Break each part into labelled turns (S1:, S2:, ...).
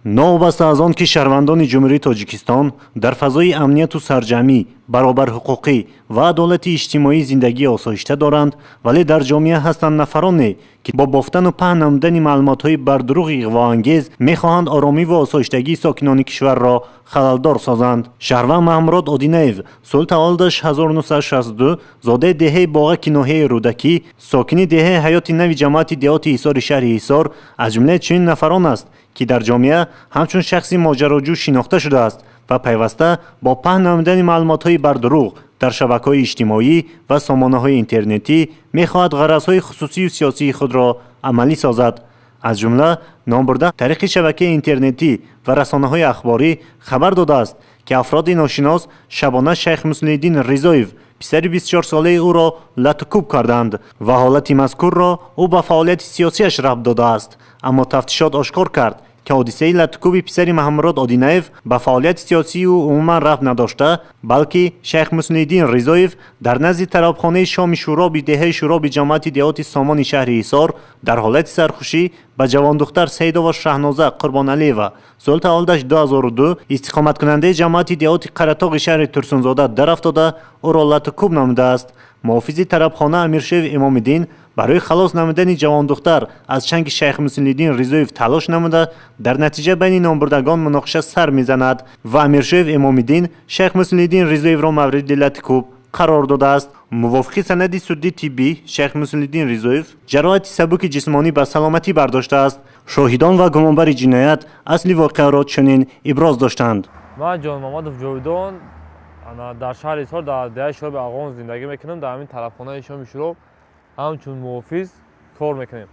S1: Новобаста аз он ки шаҳрвандони Ҷумҳурии Тоҷикистон дар фазои амнияту сарҷамӣ, баробарҳуқуқӣ ва адолати иҷтимоӣ зиндагии осоишта доранд, вале дар ҷомеа ҳастанд нафароне, ки бо бофтану паҳн намудани маълумотҳои бардурӯғи иғвоангез мехоҳанд оромӣ ва осоиштагии сокинони кишварро халалдор созанд. Шаҳрванд Маҳмурод Одинаев, соли таваллудаш 1962, зодаи деҳаи Боғаки ноҳияи Рӯдакӣ, сокини деҳаи Ҳаёти Нави ҷамоати деҳоти Ҳисори шаҳри Ҳисор, аз ҷумлаи чунин нафарон аст, ки дар ҷомеа ҳамчун шахси моҷароҷӯ шинохта шудааст ва пайваста бо паҳн намудани маълумотҳои бардурӯғ дар шабакаҳои иҷтимоӣ ва сомонаҳои интернетӣ мехоҳад ғаразҳои хусусию сиёсии худро амалӣ созад. Аз ҷумла номбурда тариқи шабакаи интернетӣ ва расонаҳои ахборӣ хабар додааст, ки афроди ношинос шабона Шайх Муслиҳиддин Ризоев, писари 24-солаи ӯро латукӯб карданд ва ҳолати мазкурро ӯ ба фаъолияти сиёсиаш рабт додааст. Аммо тафтишот ошкор кард, ки ҳодисаи латукӯби писари Маҳмурод Одинаев ба фаъолияти сиёсии ӯ умуман рабт надошта, балки Шайх Муслиҳиддин Ризоев дар назди тарабхонаи Шоми Шӯроби деҳаи Шӯроби ҷамоати деҳоти Сомони шаҳри Ҳисор дар ҳолати сархушӣ ба ҷавондухтар Саидова Шаҳноза Қурбоналиева, соли таваллудаш 2002, истиқоматкунандаи ҷамоати деҳоти Қаратоғи шаҳри Турсунзода дарафтода, ӯро латукӯб намудааст. Муҳофизи тарабхона Амиршоев Имомиддин барои халос намудани ҷавондухтар аз чанги Шайх Муслиҳиддин Ризоев талош намуда, дар натиҷа байни номбурдагон муноқиша сар мезанад ва Амиршоев Имомиддин Шайх Муслиҳиддин Ризоевро мавриди латукӯб қарор додааст. Мувофиқи санади судди тиббӣ, Шайх Муслиҳиддин Ризоев ҷароҳати сабуки ҷисмонӣ ба саломатӣ бардоштааст. Шоҳидон ва гумонбари ҷиноят асли воқеаро чунин иброз доштанд.
S2: Ман Ҷонмамадов Ҷовидон, дар шаҳри Ҳисор, дар деҳаи Шӯроби Афғон зиндагӣ мекунам. Дар ҳамин тарабхонаи Шоми Шӯроб ҳамчун муҳофиз кор мекунем.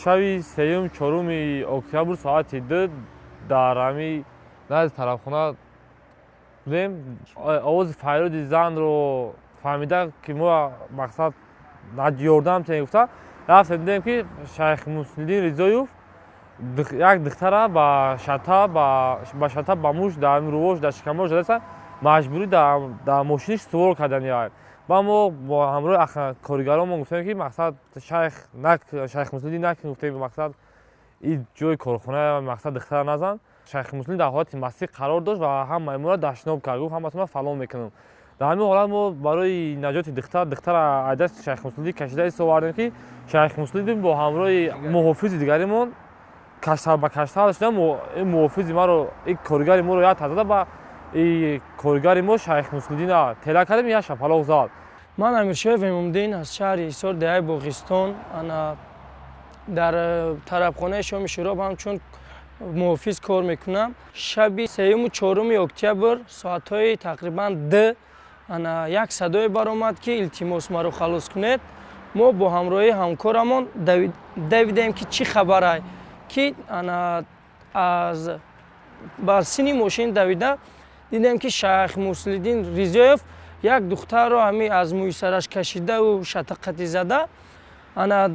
S2: Шаби сеюм, чоруми октябр, соати 2 дар ҳамин назди тарабхона будем. Овози фарёди занро фаҳмида, ки мо мақсад ёрдам тем гуфта, рафтем, дидем, ки Шайх Муслиҳиддин Ризоев як духтара ба шата, ба муш, дар рувош, дар шикамош задаста, маҷбурӣ дар мошиниш сувор кардани. Ба мо бо ҳамроҳи коригаронмон гуфтем, ки мақсад Шайх Муслиҳиддин накун, гуфтем, мақсад и ҷои корхона, мақсад духтара назан. Шайх Муслиҳиддин дар ҳолати мастӣ қарор дошт ва ҳамаи моро дашноб кард, гуфт: «Ҳаматонро фалон мекунам». Дар ҳамин ҳолат мо барои наҷоти духтар, духтара аз дасти Шайх Муслиҳиддин кашида истовардем, ки Шайх Муслиҳиддин бо ҳамроҳи муҳофизи дигаримон каштал ба каштал шуда, муҳофизи маро, коригари моро як зада, ба коригари мо Шайх Муслиҳиддина тела кардем, як шапалоқ зад.
S3: Ман Амиршоев Имомдин, аз шаҳри Ҳисор, деҳаи Боғистон, ана дар тарабхонаи Шоми Шӯроб ҳамчун муҳофиз кор мекунам. Шаби сеюму чоруми октябр, соатҳои тақрибан 2, ана як садое баромад, ки илтимос, маро халос кунед. Мо бо ҳамроҳии ҳамкорамон давидем, ки чӣ хабарай, ки ана аз ба сини мошин давида дидем, ки Шайх Муслиддин Ризоев як духтарро ҳами аз мӯи сараш кашидау шатаққатӣ зада, ана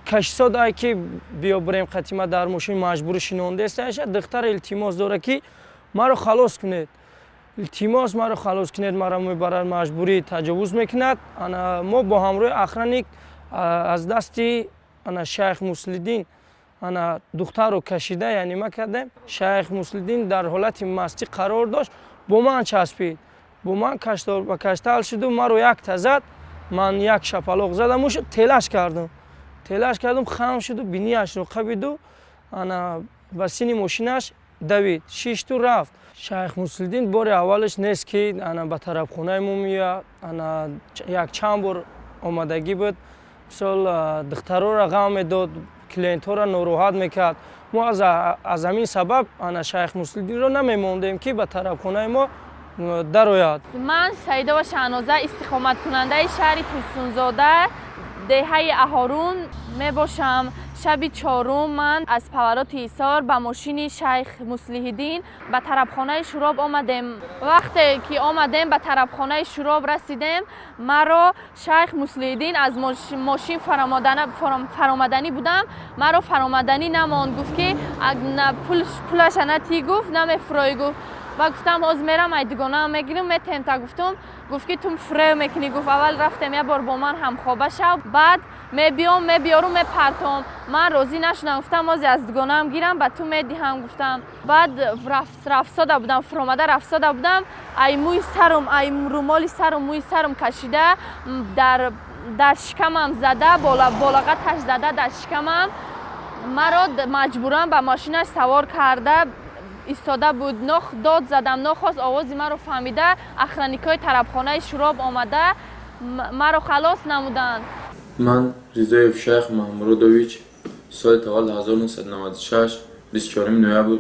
S3: кашисод, ай ки биё бирем қатима дар мошин, маҷбурӣ шинондеста. Духтар илтимос дорад, ки маро халос кунед, илтимос, маро халос кунед, маро мебарад, маҷбурӣ таҷовуз мекунад. Ана мо бо ҳамроҳи охранник аз дасти ана Шайх Муслиддин ана духтарро кашида, яъне кардем. Шайх Муслиддин дар ҳолати мастӣ қарор дошт, бо ман часпид, бо ман каштор ба каштал шуду маро якта зад, ман як шапалоқ задаму телаш кардам, телаш кардам, хам шуду бинияшро қабиду ана ба сини мошинаш давид, шишту рафт. Шайх Муслиддин бори аввалаш нест, ки ана ба тарабхонаи мо меояд. Ана як чанд бор омадагӣ буд. Мисол, духтарора ғам медод, клиентҳоро нороҳат мекард. Мо аз ҳамин сабаб ана Шайх Муслиддинро намемондем, ки ба тарабхонаи мо дарояд.
S4: Ман Саидова Шаҳноза, истиқоматкунандаи шаҳри Турсунзода, деҳаи Аҳорун мебошам. Шаби чорум ман аз повороти Ҳисор ба мошини Шайх Муслиҳиддин ба тарабхонаи Шӯроб омадем. Вақте ки омадем, ба тарабхонаи Шӯроб расидем, маро Шайх Муслиҳиддин аз мошин фаромаданӣ будам, маро фаромаданӣ намонд. Гуфт, ки пулаша натӣ, гуфт, намефурӯӣ, гуфт. Ба гуфтам, ҳозир мерам, ай дугонаам мегирам, метем та, гуфтум. Гуфт ки ту фиреб мекунӣ. Гуфт, аввал рафтем, як бор бо ман ҳамхоба шав, баъд мебиём, мебиёру мепартом. Ман розӣ нашудам, гуфтам, озе аз дугонаам гирам, ба ту медиҳам, гуфтам. Баъд рафтсода будам, фуромада рафтсода будам, ай мӯи сарум, ай румоли сарум, мӯи сарум кашида, дар шикамам зада, болағаташ зада дар шикамам. Маро маҷбуран ба мошинаш савор карда истода буд. Нох дод задам, нохост овози маро фаҳмида, охранникҳои тарабхонаи Шуроб омада, маро халос намуданд.
S5: Ман Ризоев Шайх Маҳмуродович, соли таваллуд 1996, 24 ноябр,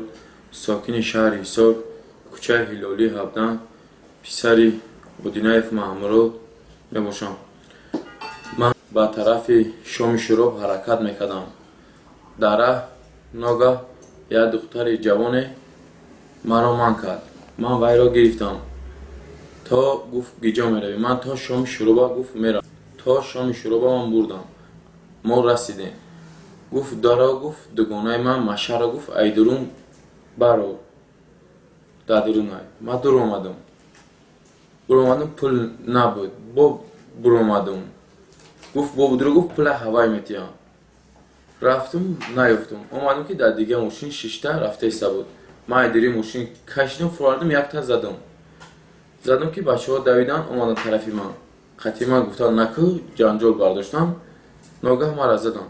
S5: сокини шаҳри Ҳисор, кӯчаи Ҳилолӣ 17, писари Одинаев Маҳмурод мебошам. Ман ба тарафи Шоми Шуроб ҳаракат мекардам. Дар раҳ ногаҳ як духтари ҷавоне маро манъ кард. Ман вайро гирифтам. То гуфт, гиҷо меравӣ? Ман то Шоми Шуроба, гуфт, меравам. То Шоми Шуроба ман бурдам, мо расидем. Гуфт, даро, гуфт, дугонаи ман машаро, гуфт, ай дурун баро, дар дурунай. Ман дур омадам, буромадам, пул набуд. Бо буромадам, гуфт, бо будуро, гуфт, пула ҳавай метиҳам. Рафтум, наёфтум. Омадам, ки дар дига мошин шишта рафта иста буд. Ман айдири мошин кашидам, фуровардам, якта задам. Задам, ки бачаҳо давидан омаданд тарафи ман, қатъи ман гуфтанд, накӯ, ҷанҷол бардоштам. Ногаҳ мара задам.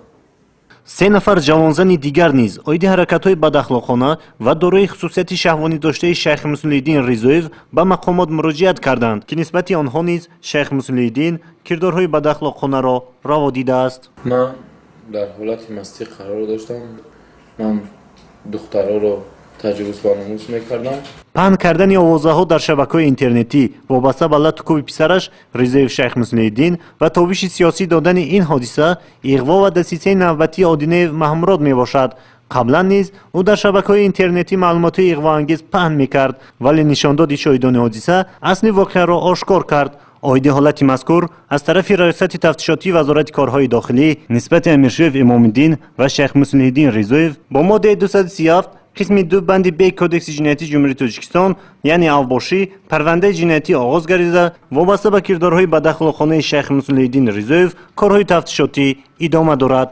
S1: Се нафар ҷавонзани дигар низ оиди ҳаракатҳои бадахлоқона ва дорои хусусияти шаҳвонӣ доштаи Шайх Муслиҳиддин Ризоев ба мақомот муроҷиат карданд, ки нисбати онҳо низ Шайх Муслиҳиддин кирдорҳои бадахлоқонаро раво дидааст.
S5: Ман дар ҳолати мастӣ қарор доштам. Ман духтароро таҷовуз ба номус мекардам.
S1: Паҳн кардани овозаҳо дар шабакаҳои интернетӣ вобаста ба лату кӯби писараш Ризоев Шайх Муслиҳиддин ва тобиши сиёсӣ додани ин ҳодиса иғво ва дасисаи навбатии Одинаев Маҳмурод мебошад. Қаблан низ ӯ дар шабакаҳои интернетӣ маълумотҳои иғвоангез паҳн мекард, вале нишондоди шоҳидони ҳодиса асли воқеаро ошкор кард. Оиди ҳолати мазкур аз тарафи Раёсати тафтишотии Вазорати корҳои дохилӣ нисбати Амиршоев Имомиддин ва Шайх Муслиҳиддин Ризоев бо моддаи 237 қисми 2 банди б Кодекси ҷиноятии Ҷумҳурии Тоҷикистон, яъне авбошӣ, парвандаи ҷиноятӣ оғоз гардида, вобаста ба кирдорҳои бадахлоқонаи Шайх Муслиҳиддин Ризоев корҳои тафтишотӣ идома дорад.